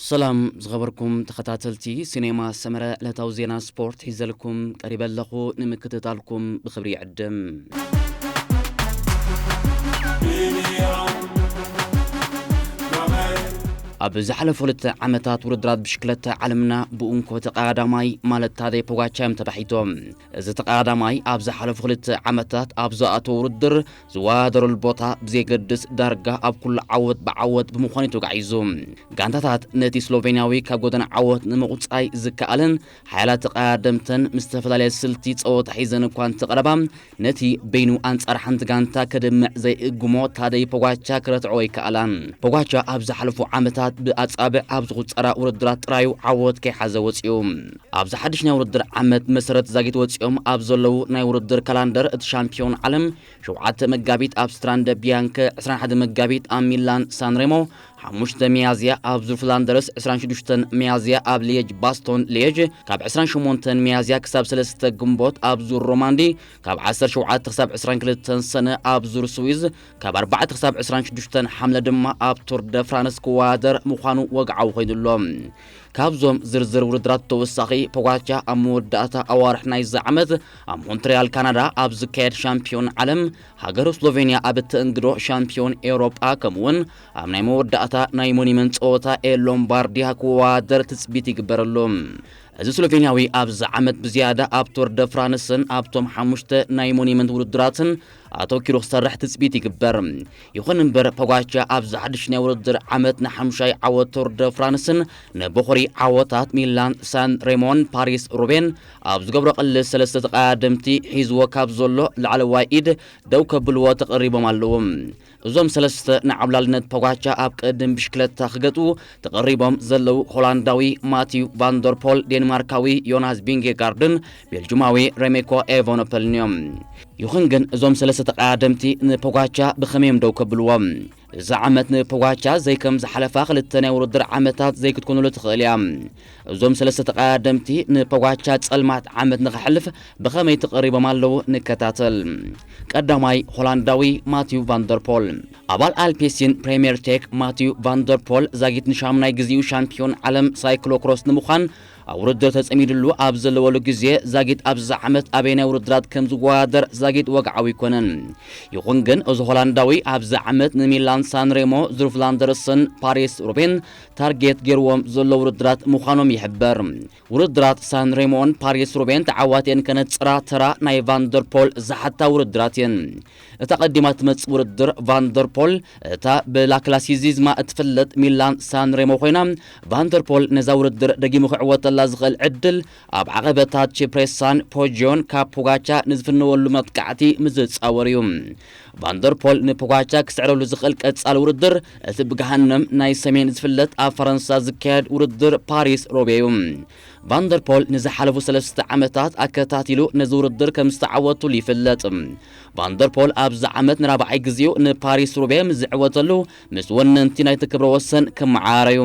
ሰላም ዝኸበርኩም ተኸታተልቲ ሲኔማ ሰመረ፣ ዕለታዊ ዜና ስፖርት ሒዘልኩም ቀሪበ ኣለኹ። ንምክትታልኩም ብኽብሪ ይዕድም። ኣብ ዝሓለፉ ክልተ ዓመታት ውድድራት ብሽክለታ ዓለምና ብኡንኮ ተቐዳማይ ማለት ታደይ ፖጋቻ እዮም ተባሒቶም። እዚ ተቐዳማይ ኣብ ዝሓለፉ ክልተ ዓመታት ኣብ ዝኣተወ ውድድር ዝወዳደረሉ ቦታ ብዘየገድስ ዳርጋ ኣብ ኩሉ ዓወት ብዓወት ብምዃኑ እዩ ተጋዒዙ። ጋንታታት ነቲ ስሎቬንያዊ ካብ ጎደና ዓወት ንምቑጻይ ዝከኣለን ሓያላት ተቐዳደምተን ምስ ዝተፈላለየ ስልቲ ጸወታ ሒዘን እኳ እንተቐረባ፣ ነቲ በይኑ ኣንጻር ሓንቲ ጋንታ ከድምዕ ዘይእግሞ ታደይ ፖጋቻ ክረትዖ ኣይከኣላን። ፖጋቻ ኣብ ዝሓለፉ ዓመታት ብኣጻብዕ ኣብ ዝቑጸራ ውድድራት ጥራዩ ዓወት ከይሓዘ ወጺኡ። ኣብዚ ሓድሽ ናይ ውድድር ዓመት መሰረት ዛጊት ወጺኦም ኣብ ዘለዉ ናይ ውድድር ካላንደር እቲ ሻምፒዮን ዓለም ሸውዓተ መጋቢት ኣብ ስትራንደ ቢያንከ፣ ዕስራን ሓደ መጋቢት ኣብ ሚላን ሳንሬሞ፣ ሓሙሽተ ሚያዝያ ኣብ ዙር ፍላንደርስ፣ ዕስራን ሽዱሽተን ሚያዝያ ኣብ ሊየጅ ባስቶን ሊየጅ፣ ካብ ዕስራን ሸሞንተን ሚያዝያ ክሳብ ሰለስተ ግንቦት ኣብ ዙር ሮማንዲ፣ ካብ ዓሰርተ ሸውዓተ ክሳብ ዕስራን ክልተን ሰነ ኣብ ዙር ስዊዝ፣ ካብ ኣርባዕተ ክሳብ ዕስራን ሽዱሽተን ሓምለ ድማ ኣብ ቱር ደ ፍራንስ ክወዳደር ምዃኑ ወግዓዊ ኮይኑሎ። ካብዞም ዝርዝር ውድድራት ተወሳኺ ፖጋቻ ኣብ መወዳእታ ኣዋርሕ ናይዚ ዓመት ኣብ ሞንትሪያል ካናዳ ኣብ ዝካየድ ሻምፒዮን ዓለም ሃገሩ ስሎቬንያ ኣብ እተእንግዶ ሻምፒዮን ኤውሮጳ ከምኡውን ኣብ ናይ መወዳእታ ናይ ሞኒመንት ጸወታ ኤ ሎምባርዲያ ክወዳደር ትጽቢት ይግበረሉ። እዚ ስሎቬንያዊ ኣብዚ ዓመት ብዝያዳ ኣብ ቱር ደ ፍራንስን ኣብቶም ሓሙሽተ ናይ ሞኒመንት ውድድራትን ኣተኪሩ ክሰርሕ ትጽቢት ይግበር። ይኹን እምበር ፖጋቻ ኣብዚ ሓድሽ ናይ ውድድር ዓመት ንሓምሻይ ዓወት ቱር ደ ፍራንስን ንበኹሪ ዓወታት ሚላን ሳን ሬሞን ፓሪስ ሩቤን ኣብ ዝገብሮ ቅልስ ሰለስተ ተቐዳደምቲ ሒዝዎ ካብ ዘሎ ላዕለዋይ ኢድ ደው ከብልዎ ተቐሪቦም ኣለዉ። እዞም ሰለስተ ንዓብላልነት ፖጋቻ ኣብ ቅድም ብሽክለታ ክገጥዉ ተቐሪቦም ዘለዉ ሆላንዳዊ ማቲው ቫንደርፖል፣ ዴንማርካዊ ዮናስ ቪንጌጋርድን ቤልጁማዊ ሬሜኮ ኤቨኖፐልን እዮም። ይኹን ግን እዞም ሰለስተ ተቐዳደምቲ ንፖጋቻ ብኸመይ እዮም ደው ከብልዎ? እዚ ዓመት ንፖጋቻ ዘይከም ዝሓለፋ ክልተ ናይ ውድድር ዓመታት ዘይክትኮነሉ ትኽእል እያ። እዞም ሰለስተ ተቐዳደምቲ ንፖጋቻ ጸልማት ዓመት ንኽሕልፍ ብኸመይ ተቐሪቦም ኣለዉ? ንከታተል። ቀዳማይ ሆላንዳዊ ማቲው ቫንደርፖል። ኣባል ኣልፔሲን ፕሬምየር ቴክ ማቲው ቫንደርፖል ዛጊት ንሻምናይ ግዜኡ ሻምፒዮን ዓለም ሳይክሎክሮስ ንምዃን ኣብ ውድድር ተጸሚድሉ ኣብ ዘለወሉ ግዜ ዛጊት ኣብዚ ዓመት ኣበየናይ ውድድራት ከም ዝወዳደር ዛጊት ወግዓዊ ኣይኮነን። ይኹን ግን እዚ ሆላንዳዊ ኣብዚ ዓመት ንሚላን ሳንሬሞ፣ ዙር ፍላንደርስን ፓሪስ ሩቤን ታርጌት ገይርዎም ዘሎ ውድድራት ምዃኖም ይሕበር። ውድድራት ሳንሬሞን ፓሪስ ሩቤን ተዓዋቲአን ከነጽራ ተራ ናይ ቫንደርፖል ዝሓታ ውድድራት እየን። እታ ቀዲማ ትመጽእ ውድድር ቫንደርፖል እታ ብላክላሲዚዝማ እትፍለጥ ሚላን ሳንሬሞ ኮይና፣ ቫንደርፖል ነዛ ውድድር ደጊሙ ክዕወተላ ዝኽእል ዕድል ኣብ ዓቐበታት ቺፕሬሳን ፖጂዮን ካብ ፖጋቻ ንዝፍነወሉ መጥቃዕቲ ምስ ዝጻወር እዩ። ቫንደርፖል ንፖጋቻ ክስዕረሉ ዝኽእል ቀጻሊ ውድድር እቲ ብገሃነም ናይ ሰሜን ዝፍለጥ ኣብ ፈረንሳ ዝካየድ ውድድር ፓሪስ ሮቤ እዩ። ቫንደርፖል ንዝሓለፉ ሰለስተ ዓመታት ኣከታቲሉ ነዚ ውድድር ከም ዝተዓወቱሉ ይፍለጥ። ቫንደርፖል ኣብዚ ዓመት ንራብዓይ ግዜኡ ንፓሪስ ሩቤ ምስ ዝዕወተሉ፣ ምስ ወነንቲ ናይቲ ክብረ ወሰን ክመዓራረዩ።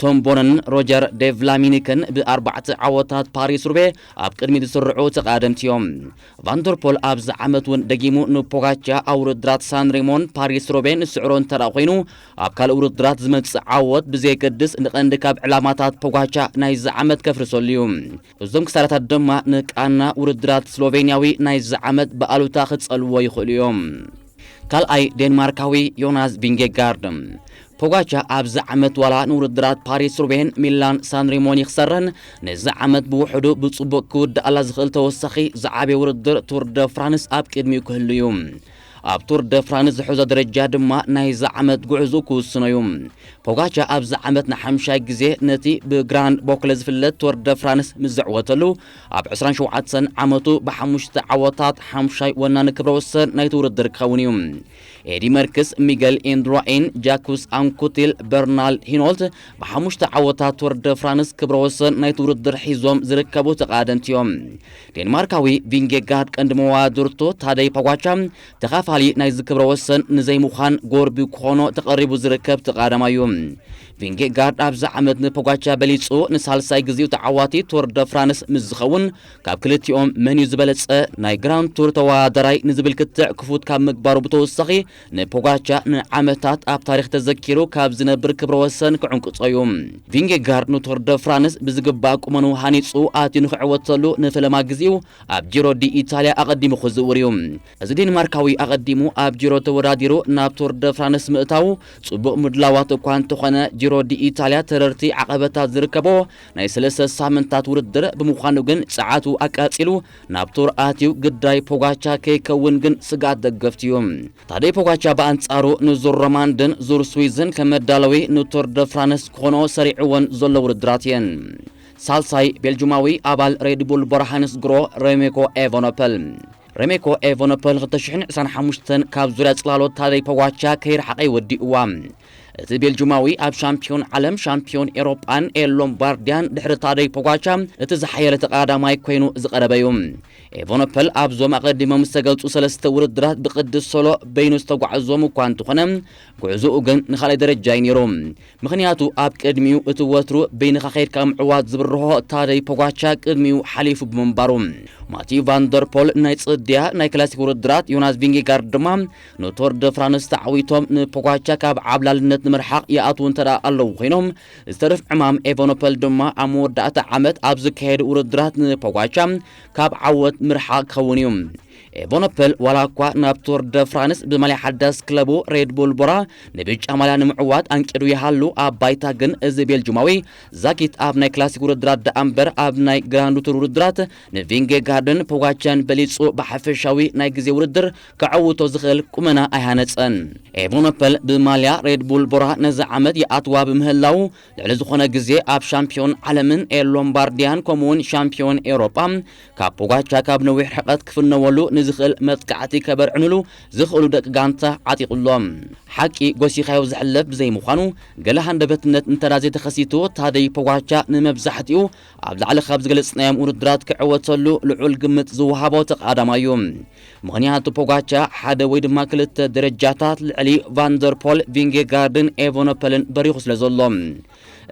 ቶም ቦነን ሮጀር ዴቭላሚኒክን ብኣርባዕተ ዓወታት ፓሪስ ሩቤ ኣብ ቅድሚት ዝስርዑ ተቐዳደምቲ እዮም። ቫንደርፖል ኣብዚ ዓመት እውን ደጊሙ ንፖጋቻ ኣብ ውድድራት ሳንሬሞን ፓሪስ ሩቤን ዝስዕሮ እንተ ደኣ ኮይኑ፣ ኣብ ካልእ ውድድራት ዝመጽእ ዓወት ብዘየገድስ ንቐንዲ ካብ ዕላማታት ፖጋቻ ናይዚ ዓመት ከፍርሰሉ እዩ። እዞም ክሳራታት ድማ ንቃና ውድድራት ስሎቬንያዊ ናይዚ ዓመት ብኣሉታ ክጸልዎ ይኽእሉ እዮም። ካልኣይ ዴንማርካዊ ዮናስ ቪንጌጋርድ። ፖጋቻ ኣብዚ ዓመት ዋላ ንውድድራት ፓሪስ ሩቤን ሚላን ሳንሪሞን ይኽሰረን፣ ነዚ ዓመት ብውሕዱ ብጽቡቕ ክውድኣላ ዝኽእል ተወሳኺ ዝዓበየ ውድድር ቱር ደ ፍራንስ ኣብ ቅድሚኡ ክህሉ እዩ። ኣብ ቱር ደ ፍራንስ ዝሕዞ ደረጃ ድማ ናይዚ ዓመት ጉዕዝኡ ክውስኖ እዩ። ፖጋቻ ኣብዚ ዓመት ንሓምሻይ ግዜ ነቲ ብግራንድ ቦክለ ዝፍለጥ ቱር ደ ፍራንስ ምስ ዘዕወተሉ፣ ኣብ ዕስራን ሸውዓተን ዓመቱ ብሓሙሽተ ዓወታት ሓምሻይ ወናኒ ክብረ ወሰን ናይቲ ውድድር ክኸውን እዩ። ኤዲ መርክስ፣ ሚገል ኢንድራኢን፣ ጃኩስ ኣንኩቲል፣ በርናልድ ሂኖልት ብሓሙሽተ ዓወታት ቱር ደ ፍራንስ ክብረ ወሰን ናይቲ ውድድር ሒዞም ዝርከቡ ተቐዳደምቲ እዮም። ዴንማርካዊ ቪንጌጋርድ ቀንዲ መዋድርቱ ታደይ ፖጋቻ ተኻፋሊ ናይዚ ክብረ ወሰን ንዘይምዃን ጎርቢ ክኾኖ ተቐሪቡ ዝርከብ ተቐዳዳማይ እዩ። ቪንጌጋርድ ኣብዚ ዓመት ንፖጋቻ በሊጹ ንሳልሳይ ግዜኡ ተዓዋቲ ቱር ደ ፍራንስ ምስ ዝኸውን፣ ካብ ክልቲኦም መን እዩ ዝበለጸ ናይ ግራንድ ቱር ተወዳዳራይ ንዝብል ክትዕ ክፉት ካብ ምግባሩ ብተወሳኺ፣ ንፖጋቻ ንዓመታት ኣብ ታሪኽ ተዘኪሩ ካብ ዝነብር ክብረ ወሰን ክዕንቅጾ እዩ። ቪንጌጋርድ ንቱር ደ ፍራንስ ብዝግባእ ቁመኑ ሃኒጹ ኣትዩ ንክዕወተሉ ንፈለማ ግዜኡ ኣብ ጂሮ ዲ ኢታልያ ኣቐዲሙ ክዝውር እዩ። እዚ ዴንማርካዊ ኣቐዲሙ ኣብ ጂሮ ተወዳዲሩ ናብ ቱር ደ ፍራንስ ምእታዉ ጽቡቕ ምድላዋት እኳ እንተኾነ፣ ጂሮ ዲ ኢታልያ ተረርቲ ዓቐበታት ዝርከቦ ናይ ሰለስተ ሳምንታት ውድድር ብምዃኑ ግን ጸዓቱ ኣቃጺሉ ናብ ቱር ኣትዩ ግዳይ ፖጋቻ ከይከውን ግን ስግኣት ደገፍቲ እዩ። ታደይ ፖጋቻ ብኣንጻሩ ንዙር ሮማንድን ዙር ስዊዝን ከም መዳለዊ ንቱር ደ ፍራንስ ክኾኖ ሰሪዕወን ዘሎ ውድድራት እየን። ሳልሳይ ቤልጁማዊ ኣባል ሬድቡል ቦራ ሃንስ ግሮ ሬሜኮ ኤቨኖፐል። ሬሜኮ ኤቨኖፐል ክልተ ሽሕን ዕስራን ሓሙሽተን ካብ ዙርያ ጽላሎት ታደይ ፖጋቻ ከይረሓቐ ይወዲእዋ። እቲ ቤልጁማዊ ኣብ ሻምፒዮን ዓለም፣ ሻምፒዮን ኤሮጳን ኤል ሎምባርዲያን ድሕሪ ታደይ ፖጋቻ እቲ ዝሓየለ ተቐዳዳማይ ኮይኑ ዝቐረበ እዩ። ኤቨኖፐል ኣብዞም ኣቐዲሞም ዝተገልጹ ሰለስተ ውድድራት ብቕዲ ሶሎ በይኑ ዝተጓዕዞም እኳ እንተኾነ፣ ጉዕዞኡ ግን ንኻልኣይ ደረጃ እዩ ነይሩ። ምኽንያቱ ኣብ ቅድሚኡ እቲ ወትሩ በይንኻ ከይድካ ምዕዋት ዝብርሆ ታደይ ፖጋቻ ቅድሚኡ ሓሊፉ ብምንባሩ። ማቲዩ ቫንደርፖል ናይ ጽድያ ናይ ክላሲክ ውድድራት፣ ዮናስ ቪንጌጋርድ ድማ ንቶር ደ ፍራንስ ተዓዊቶም ንፖጋቻ ካብ ዓብላልነት ንምርሓቕ ይኣትዉ እንተ ደኣ ኣለዉ ኮይኖም፣ ዝተርፍ ዕማም ኤቨኖፐል ድማ ኣብ መወዳእታ ዓመት ኣብ ዝካየዱ ውድድራት ንፖጋቻ ካብ ዓወት ምርሓቕ ክኸውን እዩ። ኤቨኖፐል ዋላ እኳ ናብ ቶር ደ ፍራንስ ብማልያ ሓዳስ ክለቡ ሬድቡል ቦራ ንብጫ ማልያ ንምዕዋት ኣንቂዱ ይሃሉ፣ ኣብ ባይታ ግን እዚ ቤልጁማዊ ዛጊት ኣብ ናይ ክላሲክ ውድድራት ደኣ እምበር ኣብ ናይ ግራንድ ቱር ውድድራት ንቪንጌጋርድን ፖጋቻን በሊጹ ብሓፈሻዊ ናይ ግዜ ውድድር ከዕውቶ ዝኽእል ቁመና ኣይሃነጸን። ኤቨኖፐል ብማልያ ሬድቡል ቦራ ነዚ ዓመት ይኣትዋ ብምህላዉ፣ ልዕሊ ዝኾነ ግዜ ኣብ ሻምፒዮን ዓለምን ኤል ሎምባርዲያን ከምኡውን ሻምፒዮን ኤውሮጳ ካብ ፖጋቻ ካብ ነዊሕ ርሕቀት ክፍነወሉ ንዝኽእል መጥቃዕቲ ከበርዕንሉ ዝኽእሉ ደቂ ጋንታ ዓጢቑሎም። ሓቂ ጎሲኻዮ ዝሕለፍ ብዘይምዃኑ፣ ገለ ሃንደበትነት እንተ ደኣ ዘይተኸሲቱ፣ ታደይ ፖጋቻ ንመብዛሕትኡ ኣብ ላዕሊ ካብ ዝገለጽናዮም ውድድራት ክዕወተሉ ልዑል ግምት ዝወሃቦ ተቐዳዳማይ እዩ። ምኽንያቱ ፖጋቻ ሓደ ወይ ድማ ክልተ ደረጃታት ልዕሊ ቫንደርፖል፣ ቪንጌጋርድን ኤቨኖፐልን በሪኹ ስለ ዘሎ።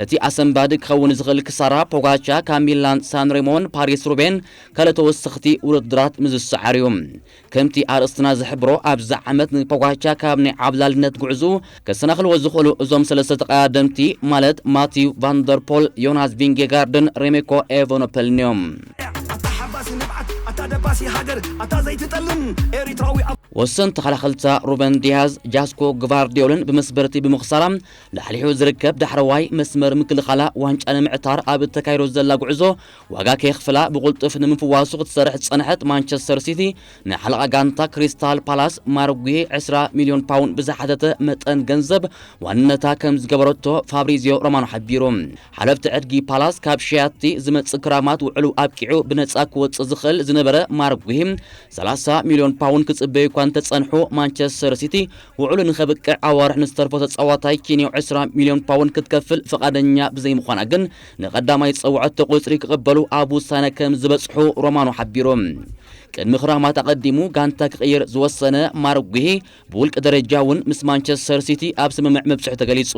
እቲ ኣሰንባዲ ክኸውን ዝኽእል ክሳራ ፖጋቻ ካብ ሚላን ሳንሬሞን፣ ፓሪስ ሩቤን ካልእ ተወሰኽቲ ውድድራት ምስ ዝሰዓር እዩ። ከምቲ ኣርእስትና ዝሕብሮ፣ ኣብዚ ዓመት ንፖጋቻ ካብ ናይ ዓብላልነት ጉዕዝኡ ከሰናኽልዎ ዝኽእሉ እዞም ሰለስተ ተቐዳደምቲ፣ ማለት ማቲዩ ቫንደርፖል፣ ዮናስ ቪንጌጋርድን ሬሜኮ ኤቨኖፐልን እዮም። ኣታ ሓባሲ ንብዓት፣ ኣታ ደባሲ ሃገር፣ ኣታ ዘይትጠልም ኤሪትራዊ ኣብ ወሰን ተኸላኸልታ ሩበን ዲያዝ፣ ጃስኮ ግቫርዲዮልን ብመስበርቲ ብምኽሳራ፣ ላሕሊሑ ዝርከብ ዳሕረዋይ መስመር ምክልኻላ ዋንጫ ንምዕታር ኣብ እተካይዶ ዘላ ጉዕዞ ዋጋ ከየኽፍላ ብቕልጡፍ ንምፍዋሱ ክትሰርሕ ዝጸንሐት ማንቸስተር ሲቲ፣ ንሓለቓ ጋንታ ክሪስታል ፓላስ ማርክ ጉሂ ዕስራ ሚልዮን ፓውንድ ብዝሓተተ መጠን ገንዘብ ዋንነታ ከም ዝገበረቶ ፋብሪዚዮ ሮማኖ ሓቢሩ። ሓለፍቲ ዕድጊ ፓላስ ካብ ሸያጥቲ ዝመጽእ ክራማት ውዕሉ ኣብቂዑ ብነጻ ክወጽእ ዝኽእል ዝነበረ ማርክ ጉሂ ሰላሳ ሚልዮን ፓውንድ ክጽበዩ እኳ እንተጸንሑ፣ ማንቸስተር ሲቲ ውዕሉ ንኸብቅዕ ኣዋርሕ ንዝተርፎ ተጻዋታይ ኪንዮ ዕስራ ሚልዮን ፓውንድ ክትከፍል ፍቓደኛ ብዘይምዃና ግን ንቐዳማይ ዝጸውዐቶ ቁጽሪ ክቕበሉ ኣብ ውሳነ ከም ዝበጽሑ ሮማኖ ሓቢሩ። ቅድሚ ክራማት ኣቐዲሙ ጋንታ ክቕይር ዝወሰነ ማርክ ጉሂ ብውልቂ ደረጃ እውን ምስ ማንቸስተር ሲቲ ኣብ ስምምዕ ምብጽሑ ተገሊጹ።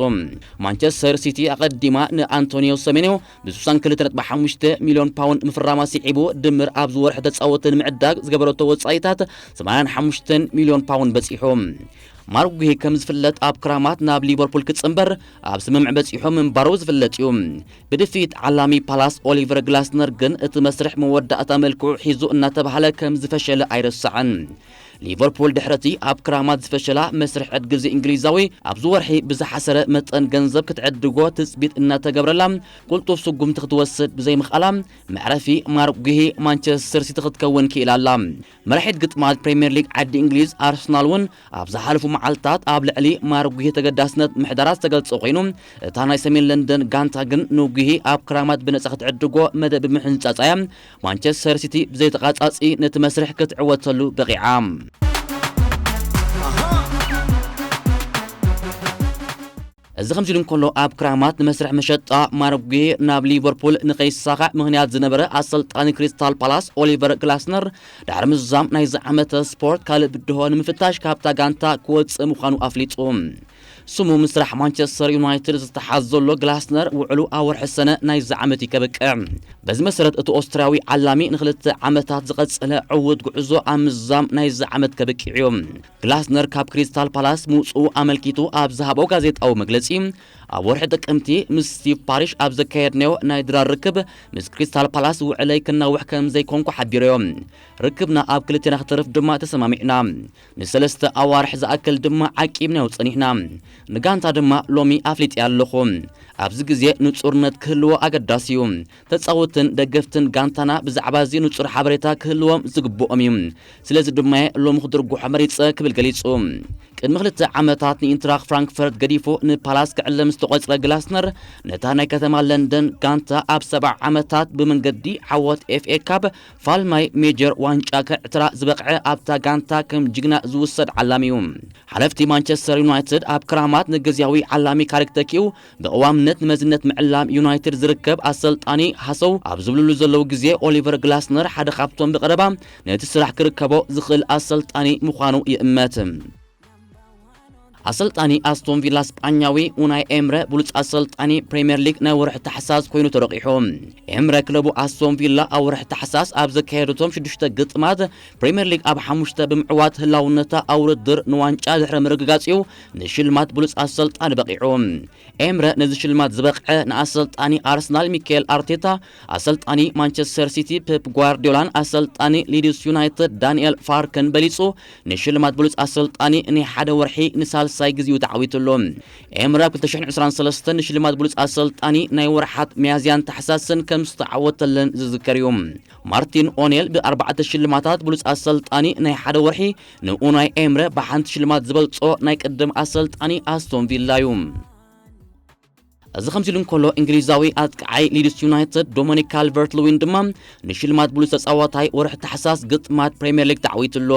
ማንቸስተር ሲቲ ኣቐዲማ ንኣንቶኒዮ ሰሜንዮ ብ ስሳን ክልተ ነጥቢ ሓሙሽተ ሚልዮን ፓውንድ ምፍራማ ስዒቡ፣ ድምር ኣብዚ ወርሒ ተጻወቲ ንምዕዳግ ዝገበረቶ ወጻኢታት ሰማንያን ሓሙሽተን ሚልዮን ፓውንድ በጺሑ። ማርክ ጉሂ ከም ዝፍለጥ ኣብ ክራማት ናብ ሊቨርፑል ክጽንበር ኣብ ስምምዕ በጺሑ ምንባሩ ዝፍለጥ እዩ። ብድፊት ዓላሚ ፓላስ ኦሊቨር ግላስነር ግን እቲ መስርሕ መወዳእታ መልክዑ ሒዙ እናተባህለ ከም ዝፈሸለ ኣይረሳዕን። ሊቨርፑል ድሕረቲ ኣብ ክራማት ዝፈሸላ መስርሕ ዕድጊ እዚ እንግሊዛዊ ኣብዚ ወርሒ ብዝሓሰረ መጠን ገንዘብ ክትዕድጎ ትጽቢት እናተገብረላ፣ ቁልጡፍ ስጉምቲ ክትወስድ ብዘይምኽኣላ፣ መዕረፊ ማርክ ጉሂ ማንቸስተር ሲቲ ክትከውን ክኢላ ኣላ። መራሒት ግጥማት ፕሪምየር ሊግ ዓዲ እንግሊዝ ኣርሰናል እውን ኣብ ዝሓለፉ መዓልታት ኣብ ልዕሊ ማርክ ጉሂ ተገዳስነት ምሕዳራ ዝተገልጸ ኮይኑ፣ እታ ናይ ሰሜን ለንደን ጋንታ ግን ንጉሂ ኣብ ክራማት ብነጻ ክትዕድጎ መደብ ብምሕንጻጻ እያ ማንቸስተር ሲቲ ብዘይተቓጻጺ ነቲ መስርሕ ክትዕወተሉ በቒዓ። እዚ ከምዚ ኢሉ እንከሎ፣ ኣብ ክራማት ንመስርሕ መሸጣ ማርክ ጉሂ ናብ ሊቨርፑል ንኸይሳኻዕ ምኽንያት ዝነበረ ኣሰልጣኒ ክሪስታል ፓላስ ኦሊቨር ግላስነር፣ ድሕሪ ምዝዛም ናይዚ ዓመተ ስፖርት ካልእ ብድሆ ንምፍታሽ ካብታ ጋንታ ክወጽእ ምዃኑ ኣፍሊጡ። ስሙ ምስራሕ ማንቸስተር ዩናይትድ ዝተሓዝ ዘሎ ግላስነር ውዕሉ ኣብ ወርሒ ሰነ ናይዚ ዓመት እዩ ከብቅዕ። በዚ መሰረት እቲ ኦስትርያዊ ዓላሚ ንክልተ ዓመታት ዝቐጸለ ዕዉት ጉዕዞ ኣብ ምዝዛም ናይዚ ዓመት ከብቅዕ እዩ። ግላስነር ካብ ክሪስታል ፓላስ ምውፅኡ ኣመልኪቱ ኣብ ዝሃቦ ጋዜጣዊ መግለጺ፣ ኣብ ወርሒ ጥቅምቲ ምስ ስቲቭ ፓሪሽ ኣብ ዘካየድናዮ ናይ ድራር ርክብ ምስ ክሪስታል ፓላስ ውዕለይ ክናውሕ ከም ዘይኮንኩ ሓቢረዮ። ርክብና ኣብ ክልቴና ክተርፍ ድማ ተሰማሚዕና። ንሰለስተ ኣዋርሕ ዝኣክል ድማ ዓቂብናዮ ጸኒሕና። ንጋንታ ድማ ሎሚ ኣፍሊጠ ኣለኹ። ኣብዚ ግዜ ንጹርነት ክህልዎ ኣገዳሲ እዩ። ተጻወትን ደገፍትን ጋንታና ብዛዕባ እዚ ንጹር ሓበሬታ ክህልዎም ዝግብኦም እዩ። ስለዚ ድማ ሎሚ ክድርጉሖ መሪጸ ክብል ገሊጹ። ቅድሚ ክልተ ዓመታት ንኢንትራክ ፍራንክፈርት ገዲፉ ንፓላስ ክዕለም ዝተቖጽረ ግላስነር ነታ ናይ ከተማ ለንደን ጋንታ ኣብ ሰብዓ ዓመታት ብመንገዲ ዓወት ኤፍ ኤ ካፕ ፋልማይ ሜጀር ዋንጫ ክዕትራ ዝበቕዐ ኣብታ ጋንታ ከም ጅግና ዝውሰድ ዓላሚ እዩ። ሓለፍቲ ማንቸስተር ዩናይትድ ኣብ ክራማት ንግዝያዊ ዓላሚ ካሪክ ተኪኡ ብቐዋምነት ንመዝነት ምዕላም ዩናይትድ ዝርከብ ኣሰልጣኒ ሃሰው ኣብ ዝብልሉ ዘለዉ ግዜ ኦሊቨር ግላስነር ሓደ ካብቶም ብቐረባ ነቲ ስራሕ ክርከቦ ዝኽእል ኣሰልጣኒ ምዃኑ ይእመት። ኣሰልጣኒ ኣስቶን ቪላ ስጳኛዊ ኡናይ ኤምረ ብሉጽ ኣሰልጣኒ ፕሪምየር ሊግ ናይ ወርሒ ታሕሳስ ኮይኑ ተረቂሑ። ኤምረ ክለቡ ኣስቶን ቪላ ኣብ ወርሒ ታሕሳስ ኣብ ዘካየደቶም ሽዱሽተ ግጥማት ፕሪምየር ሊግ ኣብ ሓሙሽተ ብምዕዋት ህላውነታ ኣብ ውድድር ንዋንጫ ድሕሪ ምርግጋጽ እዩ ንሽልማት ብሉጽ ኣሰልጣኒ በቒዑ። ኤምረ ነዚ ሽልማት ዝበቕዐ ንኣሰልጣኒ ኣርሰናል ሚካኤል ኣርቴታ፣ ኣሰልጣኒ ማንቸስተር ሲቲ ፔፕ ጓርዲዮላን ኣሰልጣኒ ሊድስ ዩናይትድ ዳንኤል ፋርክን በሊጹ ንሽልማት ብሉጽ ኣሰልጣኒ ናይ ሓደ ወርሒ ንሳልሳይ ግዜኡ ተዓዊትሉ። ኤምረ ኣብ ክልተ ሽሕን ዕስራን ሰለስተን ንሽልማት ብሉጽ ኣሰልጣኒ ናይ ወርሓት ሚያዝያን ታሕሳስን ከም ዝተዓወተለን ዝዝከር እዩ። ማርቲን ኦኔል ብኣርባዕተ ሽልማታት ብሉጽ ኣሰልጣኒ ናይ ሓደ ወርሒ፣ ንኡናይ ኤምረ ብሓንቲ ሽልማት ዝበልጾ ናይ ቅድም ኣሰልጣኒ ኣስቶን ቪላ እዩ። እዚ ከምዚ ኢሉ እንከሎ፣ እንግሊዛዊ ኣጥቃዓይ ሊድስ ዩናይትድ ዶሚኒክ ካልቨርት ልዊን ድማ ንሽልማት ብሉጽ ተጻዋታይ ወርሒ ታሕሳስ ግጥማት ፕሪምየር ሊግ ተዓዊትሉ።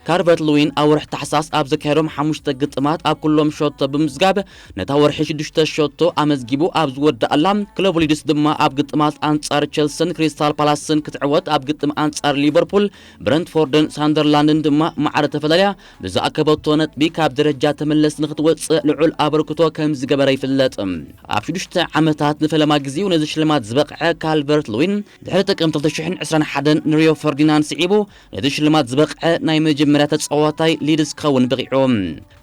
ካልቨርት ልዊን ኣብ ወርሒ ታሕሳስ ኣብ ዘካየዶም ሓሙሽተ ግጥማት ኣብ ኩሎም ሸቶ ብምዝጋብ ነታ ወርሒ ሽዱሽተ ሸቶ ኣመዝጊቡ ኣብ ዝወዳኣላ፣ ክለቡ ሊድስ ድማ ኣብ ግጥማት ኣንጻር ቸልስን ክሪስታል ፓላስን ክትዕወት፣ ኣብ ግጥም ኣንጻር ሊቨርፑል፣ ብረንትፎርድን ሳንደርላንድን ድማ ማዕረ ተፈላልያ ብዝኣከበቶ ነጥቢ ካብ ደረጃ ተመለስ ንክትወጽእ ልዑል ኣበርክቶ ከም ዝገበረ ይፍለጥ። ኣብ ሽዱሽተ ዓመታት ንፈለማ ግዜኡ ነዚ ሽልማት ዝበቕዐ ካልቨርት ልዊን፣ ድሕሪ ጥቅምቲ ክልተ ሽሕን ዕስራን ሓደን ንሪዮ ፈርዲናንድ ስዒቡ ነዚ ሽልማት ዝበቕዐ ናይ መጀመርያ ተጻዋታይ ሊድስ ክኸውን በቒዑ።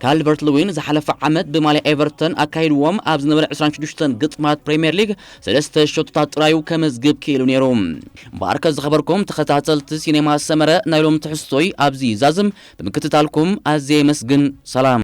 ካልቨርት ልዊን ዝሓለፈ ዓመት ብማልያ ኤቨርተን ኣካይድዎም ኣብ ዝነበረ ዕስራን ሽዱሽተን ግጥማት ፕሪምየር ሊግ ሰለስተ ሸቶታት ጥራዩ ከመዝግብ ክኢሉ ነይሩ። እምበኣርከ ዝኸበርኩም ተኸታተልቲ ሲኔማ ሰመረ፣ ናይ ሎም ትሕዝቶይ ኣብዚ ይዛዝም። ብምክትታልኩም ኣዝየ የመስግን። ሰላም።